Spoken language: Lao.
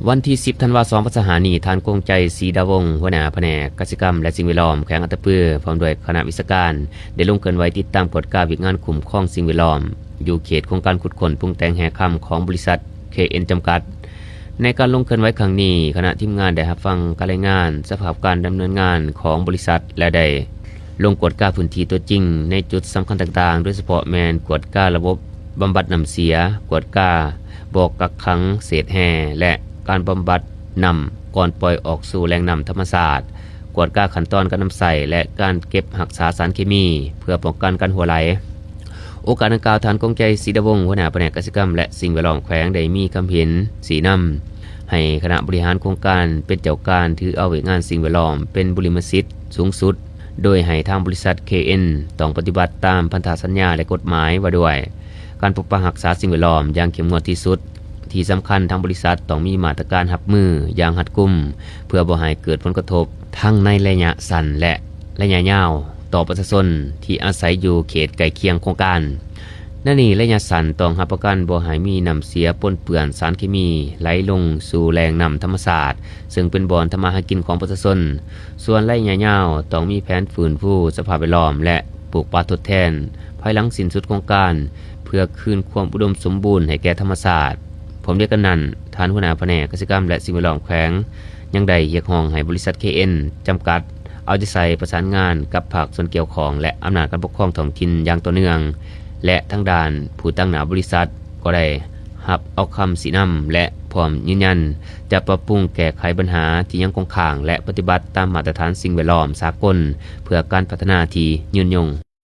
ວັນທີສິບ ທັນວາ ສອງພັນຊາວຫ້ານີ້, ທ່ານ ກົງໃຈ ສີດາວົງ ຫົວໜ້າພະແນກກະສິກຳ ແລະ ສິ່ງແວດລ້ອມ ແຂວງອັດຕະປື ພ້ອມດ້ວຍຄະນະວິຊາການ ໄດ້ລົງເຄື່ອນໄຫວຕິດຕາມກວດກາວຽກງານຄຸ້ມຄອງສິ່ງແວດລ້ອມ ຢູ່ເຂດໂຄງການຂຸດຄົ້ນປຸງແຕ່ງແຮ່ຄຳຂອງບໍລິສັດ ເຄເອັນ ຈຳກັດ. ໃນການລົງເຄື່ອນໄຫວຄັ້ງນີ້, ຄະນະທີມງານໄດ້ຮັບຟັງການລາຍງານສະພາບການດຳເນີນງານຂອງບໍລິສັດ ແລະ ໄດ້ລົງກວດກາພື້ນທີ່ຕົວຈິງໃນຈຸດສຳຄັນຕ່າງໆ, ໂດຍສະເພາະແມ່ນກວດກາລະບົບບຳບັດນ້ຳເສຍ, ກວດກາບໍ່ກັກຂັງເສດແຮ່ ແລະ ການບຳບັດນ້ຳກ່ອນປ່ອຍອອກສູ່ແຫຼ່ງນ້ຳທຳມະຊາດ, ກວດກາຂັ້ນຕອນການນຳໃຊ້ ແລະ ການເກັບຮັກສາສານເຄມີ ເພື່ອປ້ອງກັນການຮົ່ວໄຫຼ. ໂອກາດດັ່ງກ່າວ, ທ່ານ ກົງໃຈ ສີດາວົງ ຫົວໜ້າພະແນກກະສິກຳ ແລະ ສິ່ງແວດລ້ອມແຂວງ ໄດ້ມີຄຳເຫັນຊີ້ນຳໃຫ້ຄະນະບໍລິຫານໂຄງການເປັນເຈົ້າການຖືເອົາວຽກງານສິ່ງແວດລ້ອມເປັນບຸລິມະສິດສູງສຸດ, ໂດຍໃຫ້ທາງບໍລິສັດ ເຄເອັນ ຕ້ອງປະຕິບັດຕາມພັນທະສັນຍາ ແລະ ກົດໝາຍວ່າດ້ວຍການປົກປັກຮັກສາສິ່ງແວດລ້ອມຢ່າງເຂັ້ມງວດທີ່ສຸດ. ທີ່ສຳຄັນ, ທາງບໍລິສັດຕ້ອງມີມາດຕະການຮັບມືຢ່າງຮັດກຸມ ເພື່ອບໍ່ໃຫ້ເກີດຜົນກະທົບທັງໃນໄລຍະສັ້ນ ແລະ ໄລຍະຍາວຕໍ່ປະຊາຊົນທີ່ອາໄສຢູ່ເຂດໃກ້ຄຽງໂຄງການ. ໃນນີ້, ໄລຍະສັ້ນຕ້ອງຮັບປະກັນບໍ່ໃຫ້ມີນ້ຳເສຍປົນເປື້ອນສານເຄມີໄຫຼລົງສູ່ແຫຼ່ງນ້ຳທຳມະຊາດ, ເຊິ່ງເປັນບ່ອນທຳມາຫາກິນຂອງປະຊາຊົນ. ສ່ວນໄລຍະຍາວຕ້ອງມີແຜນຟື້ນຟູສະພາບແວດລ້ອມ ແລະ ປູກປ່າທົດແທນ ພາຍຫຼັງສິ້ນສຸດໂຄງການ ເພື່ອຄືນຄວາມອຸດົມສົມບູນໃຫ້ແກ່ທຳມະຊາດ. ພ້ອມດຽວກັນນັ້ນ, ທ່ານຫົວໜ້າພະແນກກະສິກຳ ແລະ ສິ່ງແວດລ້ອມແຂວງ ຍັງໄດ້ຮຽກຮ້ອງໃຫ້ບໍລິສັດ ເຄເອັນ ຈຳກັດ ເອົາໃຈໃສ່ປະສານງານກັບພາກສ່ວນກ່ຽວຂ້ອງ ແລະ ອຳນາດການປົກຄອງທ້ອງຖິ່ນຢ່າງຕໍ່ເນື່ອງ ແລະ ທາງດ້ານຜູ້ຕາງໜ້າບໍລິສັດກໍໄດ້ຮັບເອົາຄຳຊີ້ນຳ ແລະ ພ້ອມຢືນຢັນຈະປັບປຸງແກ້ໄຂບັນຫາທີ່ຍັງຄົງຄ້າງ ແລະ ປະຕິບັດຕາມມາດຕະຖານສິ່ງແວດລ້ອມສາກົນ ເພື່ອການພັດທະນາທີ່ຍືນຍົງ.